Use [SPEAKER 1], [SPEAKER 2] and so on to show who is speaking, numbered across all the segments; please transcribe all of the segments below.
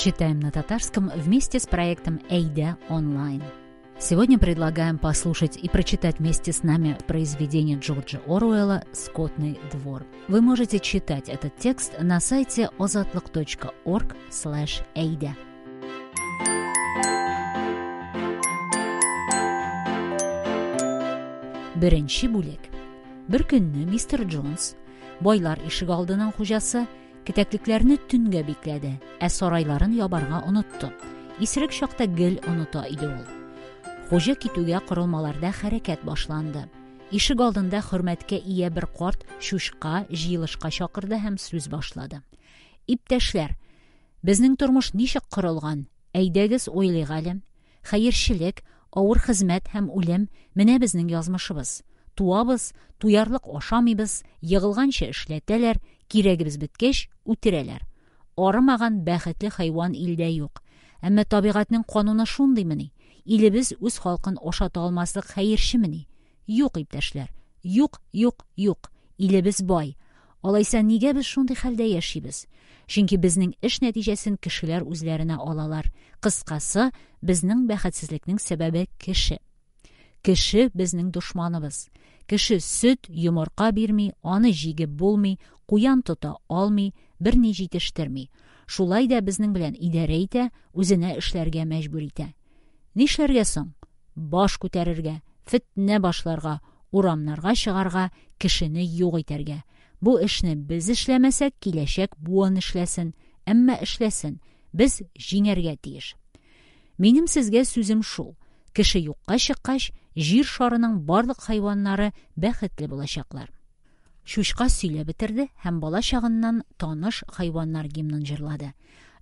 [SPEAKER 1] Читаем на татарском вместе с проектом «Әйдә онлайн». Сегодня предлагаем послушать и прочитать вместе с нами произведение Джорджа Оруэлла «Скотный двор». Вы можете читать этот текст на сайте ozodlik.org/eyda. Беренче бүлек. Бер көнне мистер Джонс, байлар ишегалдының хуҗасы, кетәклекләрне төнгә бикләде, ә сарайларын ябарга онытты. Исерек чакта гел оныта иде ул. Хуҗа китүгә корылмаларда хәрәкәт башланды. Ишек алдында хөрмәткә ия бер карт чучка җыелышка чакырды һәм сүз башлады. Иптәшләр, безнең тормыш ничек корылган? Әйдәгез уйлыйк әле. Хәерчелек, авыр хезмәт һәм үлем менә безнең язмышыбыз. Туабыз, туярлык ашамыйбыз, егылганчы эшләтәләр, кирәгебез беткәч, үтерәләр. Арымаган бәхетле хайван илдә юк. Әмма табигатьнең кануны шундыймыни? Илебез үз халкын ашата алмаслык хәерчемени? Юк, иптәшләр. Юк, юк, юк. Илебез бай. Алайса нигә без шундый хәлдә яшибез? Чөнки безнең эш нәтиҗәсен кешеләр үзләренә алалар. Кыскасы, безнең бәхетсезлекнең сәбәбе кеше. Кеше безнең дошманыбыз. Кеше сөт, йомырка бирми, аны җигеп булмый, куян тота алмый, берни җитештерми. Шулай да безнең белән идарә итә, үзенә эшләргә мәҗбүр итә. Нишләргә соң? Баш күтәрергә, фетнә башларга, урамнарга чыгарга, кешене юк итәргә. Бу эшне без эшләмәсәк, киләчәк буын эшләсен. Әмма эшләсен. Без җиңәргә тиеш. Минем сезгә сүзем шул. Кеше юкка чыккач, җир шарының барлык хайваннары бәхетле булачаклар. Чучка сөйләп бетерде һәм бала чагыннан таныш хайваннар гимнын җырлады.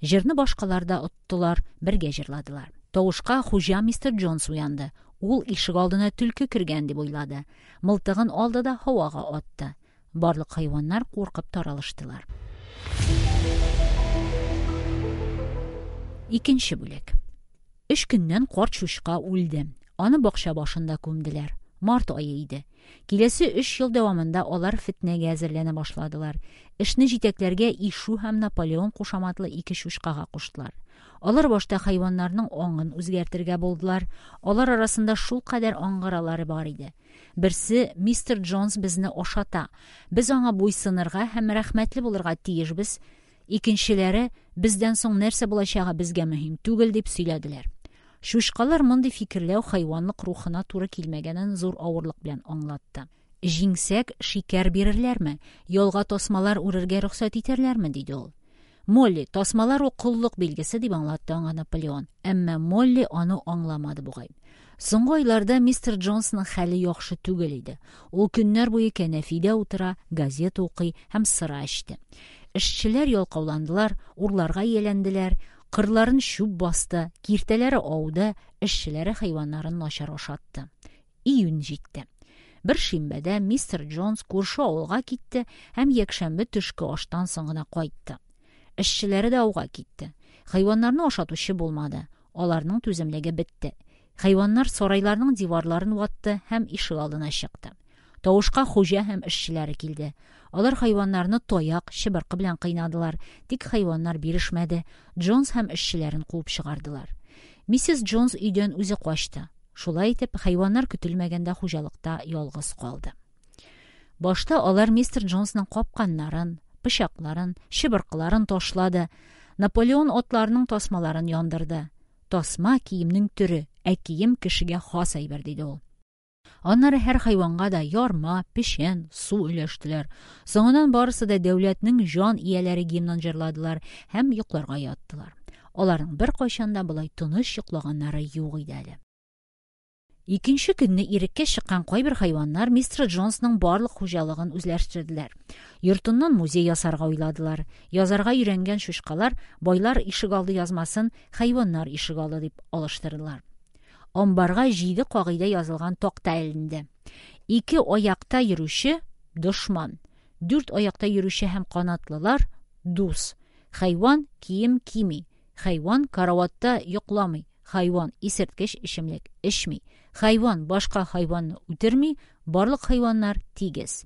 [SPEAKER 1] Җырны башкалар да оттылар, бергә җырладылар. Тавышка хуҗа мистер Джонс уянды. Ул ишек алдына төлке кергән дип уйлады. Мылтыгын алды да һавага атты. Барлык хайваннар куркып таралыштылар. Икенче бүлек. Өч көннән карт чучка үлде. Аны бакча башында күмделәр. Март ае иде. Киләсе өч ел дәвамында алар фетнәгә әзерләнә башладылар. Эшне җитәкләргә Ишу һәм Наполеон кушаматлы ике чучкага куштылар. Алар башта хайваннарның аңын үзгәртергә булдылар. Алар арасында шулкадәр аңгыралары бар иде. Берсе, мистер Джонс безне ашата. Без аңа буйсынырга һәм рәхмәтле булырга тиешбез. Икенчеләре, бездән соң нәрсә булачагы безгә мөһим түгел, дип сөйләделәр. Чучкалар мондый фикерләү хайванлык рухына туры килмәгәнен зур авырлык белән аңлатты. Җиңсәк, шикәр бирерләрме? Ялга тасмалар үрергә рөхсәт итәрләрме? диде ул. Молли, тасмалар ул коллык билгесе, дип аңлатты аңа Наполеон. Әмма Молли аны аңламады бугай. Соңгы айларда мистер Джонсның хәле яхшы түгел иде. Ул көннәр буе кәнәфидә утыра, газета укый һәм сыра эчте. Эшчеләр ялкауландылар, урларга ияләнделәр, кырларын чүп басты, киртәләре ауды, эшчеләре хайваннарын начар ашатты. Июнь җитте. Бер шимбәдә мистер Джонс күрше авылга китте һәм якшәмбе төшке аштан соң гына кайтты. Эшчеләре дә ауга китте. Хайваннарны ашатучы булмады. Аларның түземлеге бетте. Хайваннар сарайларның диварларын ватты һәм ишек алдына чыкты. Тавышка хуҗа һәм эшчеләре килде. Алар хайваннарны таяк, чыбыркы белән кыйнадылар. Тик хайваннар бирешмәде. Джонс һәм эшчеләрен куып чыгардылар. Миссис Джонс өйдән үзе качты. Шулай итеп, хайваннар көтелмәгәндә хуҗалыкта ялгыз калды. Башта алар мистер Джонсның капканнарын, пычакларын, чыбыркыларын ташлады. Наполеон атларының тасмаларын яндырды. Тасма киемнең төре, ә кием кешегә хас әйбер, диде ул. Аннары һәр хайванга да ярма, печән, су өләштеләр. Соңыннан барысы да дәүләтнең җан ияләре гимнын җырладылар һәм йокларга яттылар. Аларның беркайчан да болай тыныч йоклаганнары юк иде әле. Икенче көнне иреккә чыккан кайбер хайваннар мистер Джонсның барлык хуҗалыгын үзләштерделәр. Йортыннан музей ясарга уйладылар. Язарга өйрәнгән чучкалар байлар ишегалды язмасын хайваннар ишегалды дип алыштырдылар. Амбарга җиде кагыйдә язылган такта эленде. Ике аякта йөрүче дошман, дүрт аякта йөрүче һәм канатлылар дус. Хайван кием кими, хайван караватта йокламый, хайван исерткеч эчемлек эчми. Хайван башка хайванны үтерми, барлык хайваннар тигез.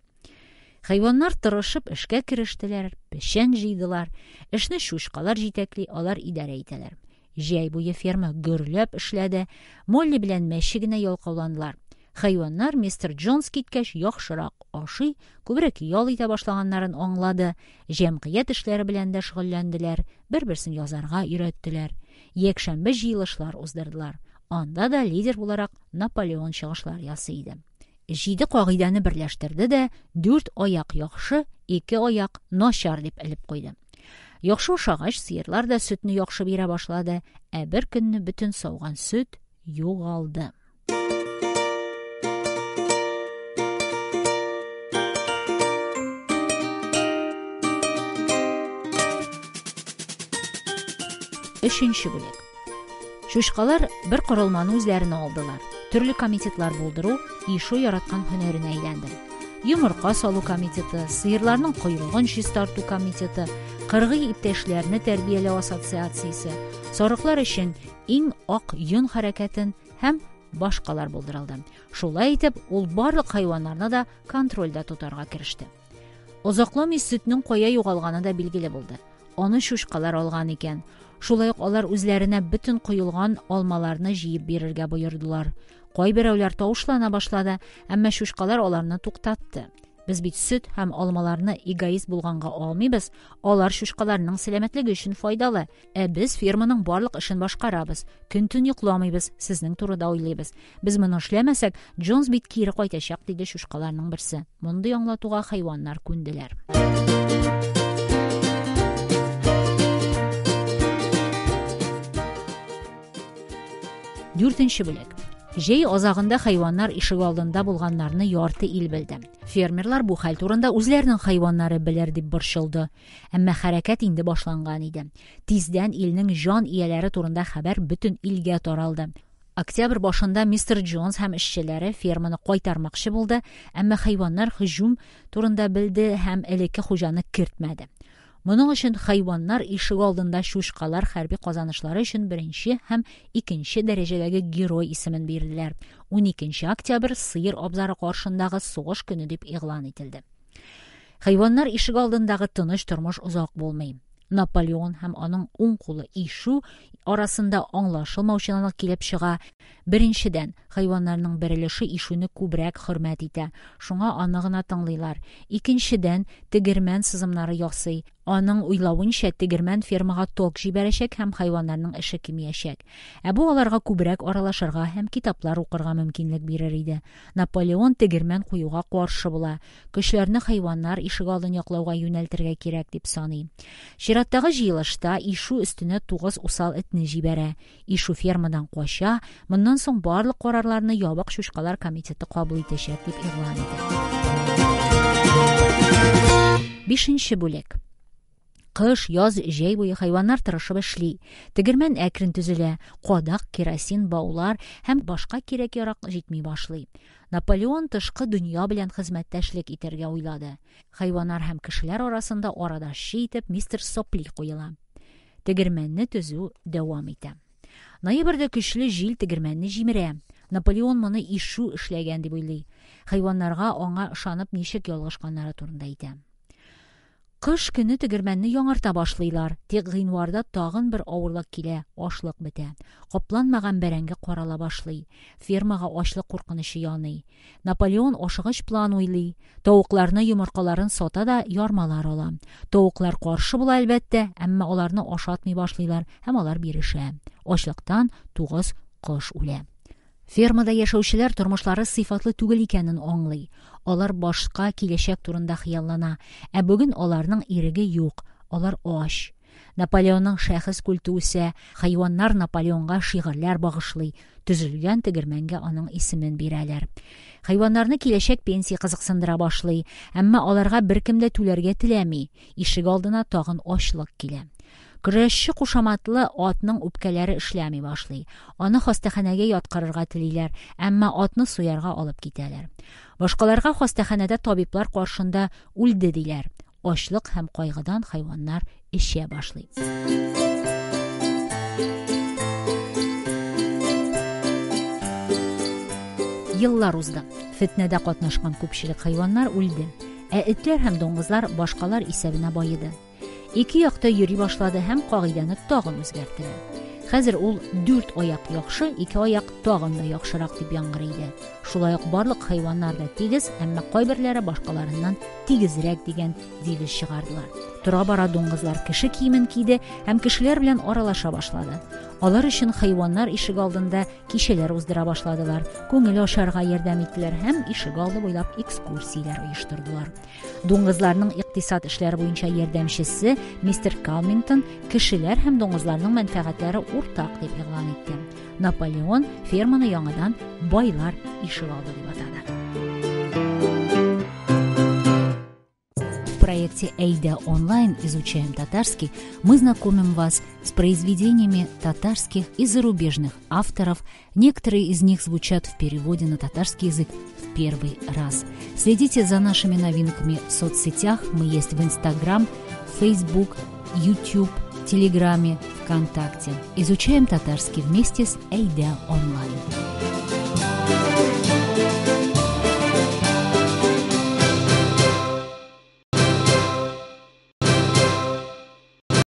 [SPEAKER 1] Хайваннар тырышып эшкә керештеләр, печән җыйдылар. Эшне чучкалар җитәкли, алар идарә итәләр. Җәй буе ферма гөрләп эшләде. Молли белән мәче генә ялкауландылар. Хайваннар мистер Джонс киткәч яхшырак ашый, күбрәк ял итә башлаганнарын аңлады. Җәмгыять эшләре белән дә шөгыльләнделәр, бер-берсен язарга өйрәттеләр. Якшәмбе җыелышлар уздырдылар. Анда да лидер буларак Наполеон чыгышлар ясый иде. Җиде кагыйдәне берләштерде дә, дүрт аяк яхшы, ике аяк начар дип элеп куйды. Яхшы ашагач, сыерлар да сөтне яхшы бирә башлады, ә бер көнне бөтен сауган сөт югалды. Өченче бүлек. Чучкалар бер корылманы үзләренә алдылар. Төрле комитетлар булдыру Ишу яраткан һөнәренә әйләнде. Йомырка салу комитеты, сыерларның койрыгын чистарту комитеты, кыргый иптәшләрне тәрбияләү ассоциациясе, сарыклар өчен иң ак йон хәрәкәтен һәм башкалар булдырылды. Шулай итеп, ул барлык хайваннарны да контрольдә тотарга кереште. Озакламый сөтнең кая югалганы да билгеле булды. Аны чучкалар алган икән. Шулай ук алар үзләренә бөтен коелган алмаларны җыеп бирергә боердылар. Кайберәүләр тавышлана башлады, әмма чучкалар аларны туктатты. Без бит сөт һәм алмаларны эгоист булганга алмыйбыз, алар чучкаларның сәламәтлеге өчен файдалы. Ә без ферманың барлык эшен башкарабыз. Көн-төн йокламыйбыз, сезнең турыда уйлыйбыз. Без моны эшләмәсәк, Джонс бит кире кайтачак, диде чучкаларның берсе. Мондый аңлатуга хайваннар күнделәр. Дүртенче бүлек. Җәй азагында хайваннар ишегалдында булганнарны ярты ил белде. Фермерлар бу хәл турында үзләренең хайваннары белер дип борчылды. Әмма хәрәкәт инде башланган иде. Тиздән илнең җан ияләре турында хәбәр бөтен илгә таралды. Октябрь башында мистер Джонс һәм эшчеләре ферманы кайтармакчы булды, әмма хайваннар һөҗүм турында белде һәм элекке хуҗаны кертмәде. Моның өчен хайваннар ишегалдында чучкалар хәрби казанышлары өчен беренче һәм икенче дәрәҗәдәге герой исемен бирделәр. 12 октябрь сыер абзары каршындагы сугыш көне дип игълан ителде. Хайваннар ишегалдындагы тыныч тормыш озак булмый. Наполеон һәм аның уң кулы Ишу арасында аңлашылмаучанлык килеп чыга. Беренчедән, хайваннарның бер өлеше Ишуны күбрәк хөрмәт итә, шуңа аны гына тыңлыйлар. Икенчедән, тегермән сызымнары ясый. Аның уйлавынча, тегермән фермага ток җибәрәчәк һәм хайваннарның эше кимиячәк. Ә бу аларга күбрәк аралашырга һәм китаплар укырга мөмкинлек бирер иде. Наполеон тегермән куюга каршы була. Көчләрне хайваннар ишегалдын яклауга юнәлтергә кирәк дип саный. Чираттагы җыелышта Ишу өстенә 9 усал этне җибәрә. Ишу фермадан кача, моннан соң барлык карарларны ябык чучкалар комитеты кабул итәчәк дип игълан итә. Бишенче бүлек. Кыш, яз, җәй буе хайваннар тырышып эшли. Тегермән әкрен төзелә, кадак, керосин, баулар һәм башка кирәк-ярак җитми башлый. Наполеон тышкы дөнья белән хезмәттәшлек итәргә уйлады. Хайваннар һәм кешеләр арасында арадашчы итеп мистер Сопли куела. Тегермәнне төзү дәвам итә. Ноябрьдә көчле җил тегермәнне җимерә. Наполеон моны Ишу эшләгән дип уйлый. Хайваннарга аңа ышанып ничек ялгышканнары турында әйтә. Кыш көне тегермәнне яңарта башлыйлар. Тик гыйнварда тагын бер авырлык килә, ашлык бетә. Капланмаган бәрәңге карала башлый. Фермага ачлык куркынычы яный. Наполеон ашыгыч план уйлый. Тавыкларны йомыркаларын сата да ярмалар ала. Тавыклар каршы була әлбәттә, әмма аларны ашатмый башлыйлар һәм алар бирешә. Ачлыктан 9 кош үлә. Фермада яшәүчеләр тормышлары сыйфатлы түгел икәнен аңлый. Алар башка киләчәк турында хыяллана. Ә бүген аларның иреге юк. Алар ач. Наполеонның шәхес культы үсә, хайваннар Наполеонга шигырьләр багышлый, төзелгән тегермәнгә аның исемен бирәләр. Хайваннарны киләчәк пенсия кызыксындыра башлый, әмма аларга беркем дә түләргә теләми. Ишек алдына тагын ачлык килә. Көрәшче кушаматлы атның үпкәләре эшләми башлый. Аны хастаханәгә яткырырга телиләр, әмма атны суярга алып китәләр. Башкаларга хастаханәдә табиблар каршында үлде диләр. Ачлык һәм кайгыдан хайваннар эчә башлый. Еллар узды. Фетнәдә катнашкан күпчелек хайваннар үлде. Ә этләр һәм дуңгызлар башкалар исәбенә баеды. Ике якта йөри башлады һәм кагыйдәне тагын үзгәртте. Хәзер ул дүрт аяк яхшы, ике аяк тагын да яхшырак дип яңгырый иде. Шулай ук барлык хайваннар да тигез, әмма кайберләре башкаларыннан тигезрәк дигән девиз чыгардылар. Тора-бара дуңгызлар кеше киемен киде һәм кешеләр белән аралаша башлады. Алар өчен хайваннар ишегалдында кичәләр уздыра башладылар, күңел ачарга ярдәм иттеләр һәм ишегалды буйлап экскурсияләр оештырдылар. Дуңгызларның икътисад эшләре буенча ярдәмчесе мистер Калмингтон кешеләр һәм дуңгызларның мәнфәгатьләре уртак дип игълан итте. Наполеон ферманы яңадан байлар ишегалды дип атады. В проекте «Әйдә онлайн. Изучаем татарский» мы знакомим вас с произведениями татарских и зарубежных авторов. Некоторые из них звучат в переводе на татарский язык в первый раз. Следите за нашими новинками в соцсетях. Мы есть в Инстаграм, Фейсбук, Ютуб, Телеграме, ВКонтакте. Изучаем татарский вместе с «Әйдә онлайн».